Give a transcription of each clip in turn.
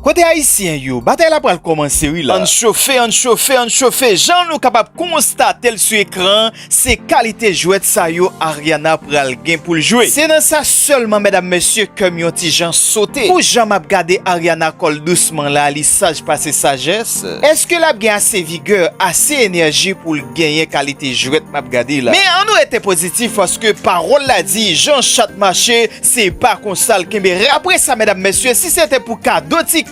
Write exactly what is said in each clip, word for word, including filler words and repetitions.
Kote ayisyen yo? Batay la pral kòmanse wi la. Ann chofe, ann chofe, ann chofe. Jan nou kapab konstate l sou ekran, se kalite jwèt sa yo Ariana pral gen pou l jwe. Se nan sa sèlman, medam, mesye, kè m yon ti jan sote. Pou jan m ap gade Ariana kò l dousman la, li saj pase sajès. Èske l ap gen ase vigè, ase enèji pou l genyen kalite jwèt m ap gade la? Men ann rete pozitif, paske pawòl la di, jan chat mache, se pa konsa l kenbe. Apre sa, medam, mesye, si se te pou kado TikTok,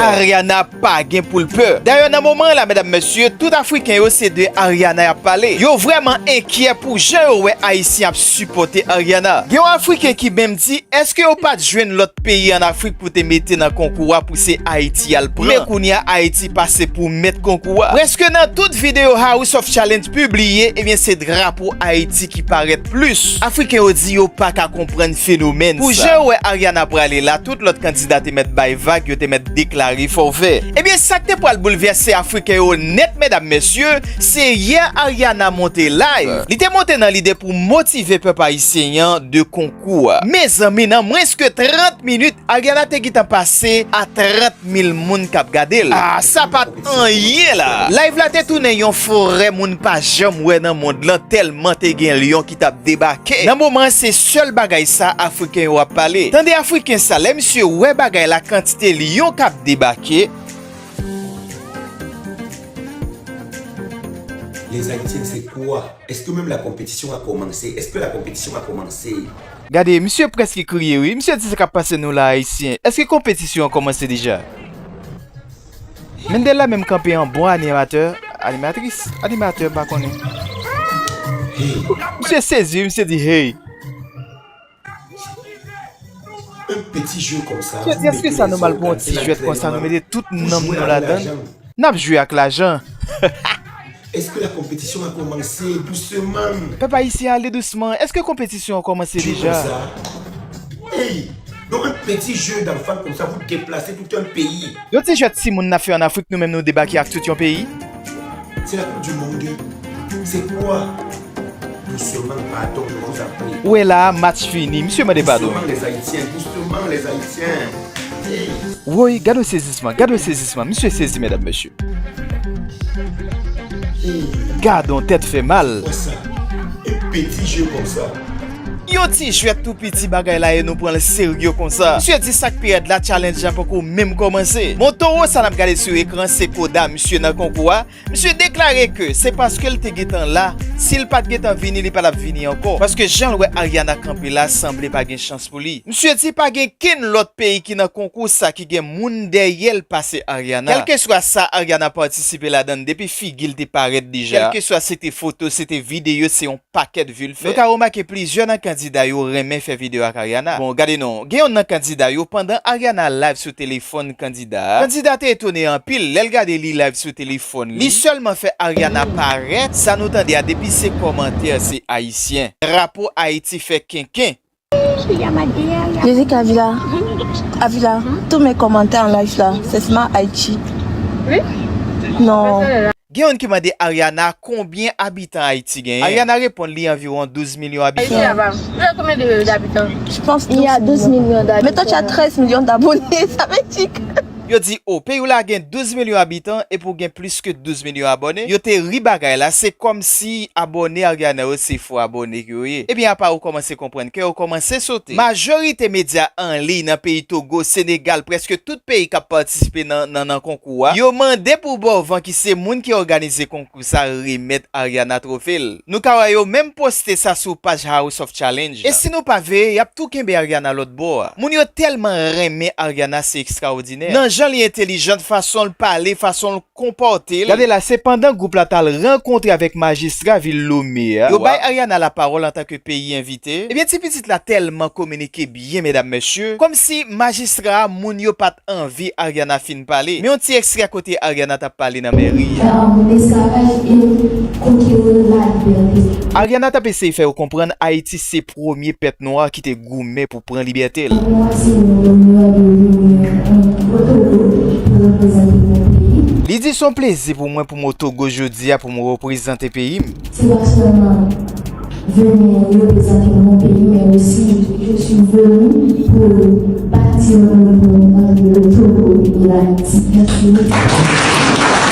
Ariana pa gen pou l pè. Dayè, nan moman an la, medam, mesye, tout Afriken yo se de Ariana y ap pale. Yo vrèman enkyè pou jan yo wè Ayisyen ap sipòte Ariana. Gen yon Afriken ki menm di, èske yo pa t jwenn lòt peyi ann Afrik pou te mete nan konkou a, pou se Ayiti y al pran? Men kounye a, Ayiti pase pou mèt konkou a. Prèske nan tout videyo House of Challenge pibliye, ebyen, se drapo Ayiti ki parèt plis. Afriken yo di yo pa ka konprann fenomèn sa. Pou jan yo wè Ariana prale la, tout lòt kandida te mèt bay vag, yo te mèt deklare fòfè. Ebyen, sa k te pral boulvèse Afriken yo nèt, medam, mesye, se yè Ariana monte live. Li te monte nan lide pou motive pèp ayisyen an de konkou a. Mezanmi, nan mwens ke trant minit, Ariana te gentan pase a trant mil moun k ap gade l. Ah, sa pa t anyen la. Live la te tounen yon forè moun pa janm wè nan mond lan, tèlman te gen lyon ki t ap debake. Nan moman an, se sèl bagay sa Afriken yo ap pale. Tande Afriken sa, lè misye wè bagay la, kantite lyon k ap debake. Les Haïtiens, c'est quoi? Est-ce que même la compétition a commencé? Est-ce que la compétition a commencé? Gade, misye prèske kriye wi. Misye di sa k ap pase nou la, Ayisyen. Èske konpetisyon an kòmanse deja? Mendel la menm kanpe an bon animatè, animatris, animatè, m pa konnen. Misye sezi wi, misye di, hey. Un petit jeu comme ça. Misye di, èske sa nòmal pou yon ti jwèt konsa, nou mete tout nanm nou ladan l? N ap jwe ak lajan. Est-ce que la compétition a commencé doucement? Pèp ayisyen, ale dousman. Èske konpetisyon an kòmanse deja? Hey, dans un petit jeu d'enfant comme ça, vous déplacez tout un pays. Yon ti jwèt timoun n ap fè ann Afrik, nou menm nou debake ak tout yon peyi. C'est la Coupe du Monde. C'est quoi? Doucement, pardon, je vous en prie. Ou wè la, match fini. Misye mande padon. Doucement, les Haïtiens, doucement, les Haïtiens. Hey. Woy, gade w sezisman, gade w sezisman. Misye sezi, medam, mesye. Gadon tèt fè mal. Wè sa. Un petit jeu comme ça. Yon ti jwèt tou piti bagay la e nou pran l serye konsa. Misye di sa k pi rèd la, challenge la poko menm kòmanse. Bon, towo sa n ap gade sou ekran, se koda misye nan konkou a. Misye deklare ke se paske l te gentan la, si l pa t gentan vini, li pa t ap vini ankò. Paske jan l wè Ariana kanpe la, sanble pa gen chans pou li. Misye di pa gen kenn lòt peyi ki nan konkou sa ki gen moun dèyè l pase Ariana. Kèlkeswa sa Ariana patisipe ladan l, depi figi l te parèt deja. Kèlkeswa se te foto, se te videyo, se yon pakèt vi l fè. Nou ka remake plizyè nan kandida yo renmen fè videyo ak Ariana. Bon, gade non, gen yonn nan kandida yo, pandan Ariana live sou telefòn kandida a, kandida te etone anpil lè l gade li live sou telefòn li. Li sèlman fè Ariana parèt, sa nou tande a depi se kòmantè se ayisyen. Drapo Ayiti fè kenken. Yo di k Avila, Avila, tous mes commentaires en live là, c'est seulement Haïti. Non. Gen youn ki mande Ariana konbyen abitan Ayiti genyen. Ariana reponn li anviwon douz milyon abitan. Ayiti apa? Vous avez combien de- d'habitants? Je pense Il y a douze millions d'habitants. Mais toi, tu as treize millions d'abonnés, ça veut dire que Yo di, o, peyi w la gen douz milyon abitan, epi w gen plis ke douz milyon abòne. Yo te ri bagay la, se kòmsi abòne Ariana yo se fo abòne ke yo ye. Ebyen, apa yo kòmanse konprann kè yo kòmanse sote. Majorite medya an liy nan peyi Togo, Senegal, prèske tout peyi k ap patisipe nan, nan, nan konkou a, yo mande pou Morvan ki se moun ki òganize konkou sa remèt Ariana twofe l. Nou ka wè yo menm poste sa sou paj House of Challenge. E si nou pa veye, y ap tou kenbe Ariana lòt bò a. Moun yo tèlman renmen Ariana, se ekstraòdinè. Nan jan li entelijant, fason l pale, fason l konpòte l. Gade la, se pandan gwoup la t al rankontre avèk majistra vil Lome a. Yo bay Ariana lapawòl antanke peyi envite. Ebyen, ti pitit la tèlman kominike byen, medam, mesye. Kòmsi majistra a, moun yo pa t anvi Ariana fin pale. Men yon ti ekstrè kote Ariana t ap pale nan mèri a. Esclavage et conquérir la liberté. Ariana t ap eseye fè yo konprann Ayiti se premye pèp nwa ki te goumen pou pran libète l. Pour moi, c'est un honneur de venir en Togo pour représenter mon pays. Li di se yon plezi pou mwen pou m o Togo jodi a pou m reprezante peyi m. C'est pas seulement venir représenter mon pays, mais aussi je suis venue pour participer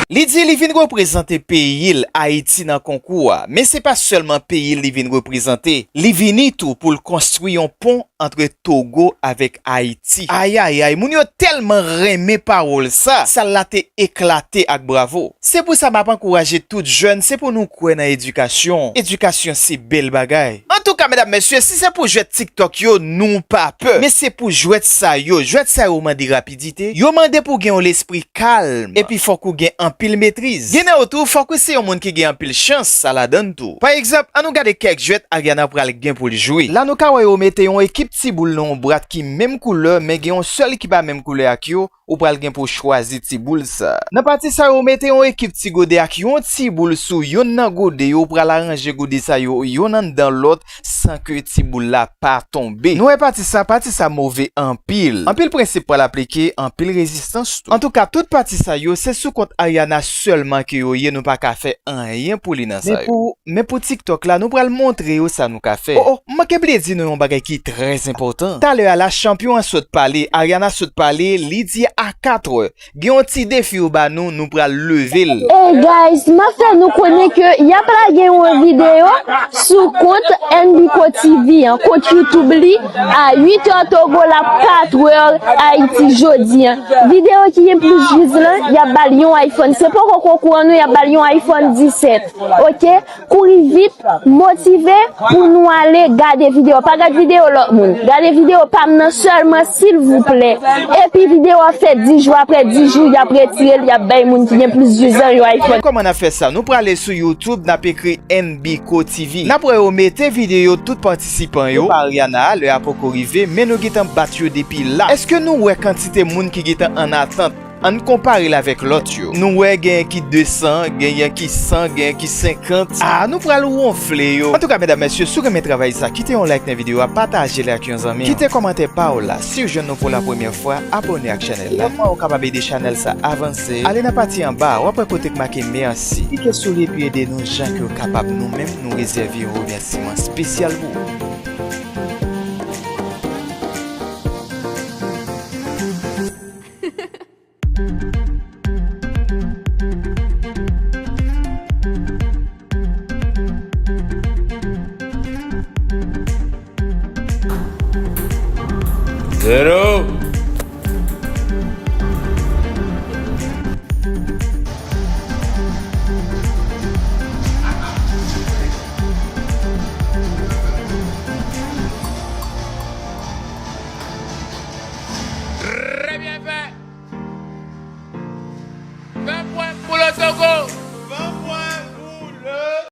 Li di li vin reprezante peyi l, Ayiti, nan konkou a, men se pa sèlman peyi l li vin reprezante, li vini tou pou l konstwi yon pon ant Togo avèk Ayiti. Ayayay, moun yo tèlman renmen pawòl sa, sal la te eklate ak bravo. Se pou sa m ap ankouraje tout jèn, se pou nou kwè nan edikasyon. Edikasyon se bèl bagay. Antouka, medam, mesye, si se pou jwèt TikTok yo, nou pa pè. Men se pou jwèt sa yo. Jwèt sa yo mande rapidite. Yo mande pou gen yon lespri kalm. Epi fòk ou gen anpil metriz. Gen nan yo tou, fòk ou se yon moun ki gen anpil chans, sa ladann tou. Pa egzanp, ann nou gade kèk jwèt Ariana pral gen pou l jwe. La nou ka wè yo mete yon ekip ti boul nan yon bwat ki menm koulè, men gen yon sèl ki pa menm koulè ak yo, ou pral gen pou w chwazi ti boul sa. Nan pati sa yo mete yon ekip ti gode ak yon ti boul sou yonn nan gode yo, ou pral aranje gode sa yo yonn anndan lòt san ke ti boul la pa tonbe. Nou wè pati sa, pati sa move anpil. Anpil prensip pral aplike, anpil rezistans tou. Antouka, tout pati sa yo, se sou kont Ariana sèlman ke yo ye, nou pa ka fè anyen pou li nan sa yo. Men pou TikTok la, nou pral montre yo sa nou ka fè. O, o, m manke bliye di nou yon bagay ki trè enpòtan. Talè a la, chanpyon an sot pale, Ariana sot pale, li di a katrè, gen yon ti defi yo ba nou, nou pral leve l. Hey guys, m ap fè nou konnen ke y ap lage yon videyo sou kont N B Ko T V an, kont YouTube li, a uit è Togo la, kat è Ayiti jodi an. Videyo ki gen plis views lan, y ap ba l yon iPhone. Se poko konkou an non, y ap ba l yon iPhone disèt. Ok? Kouri vit, motive pou nou ale gade videyo. Pa gade videyo lòt moun. Gade videyo pa m nan sèlman, silvouplè. Epi videyo a fè dis jou, apre dis jou, y ap retire l, y ap bay moun ki gen plis views lan yon iPhone. Kòman n ap fè sa? Nou prale sou YouTube, n ap ekri N B Ko T V. N ap wè yo mete videyo tout patisipan yo. Yo pa Ariana a, lè a poko rive, men nou gentan bat yo depi la. Èske nou wè kantite moun ki gentan an atant? Ann konpare l avèk lòt yo. Nou wè genyen ki de san, genyen ki san, genyen ki senkant. Ah, nou pral wonfle yo. Antouka, medam, mesye, si w renmen travay sa, kite yon like nan videyo a, pataje l ak yon zanmi w. Kite kòmantè pa w la. Si w jwenn nou pou la premyè fwa, abòne ak chanèl la. Lòt mwayen ou kapab ede chanèl sa avanse, ale nan pati anba a, w ap wè kote k make mèsi. Klike sou li epi ede nou jan ke w kapab. Nou menm, nou rezève yon remèsiman espesyal pou ou. Zero. Trè byen fè. Fè pwen pou Lotogo.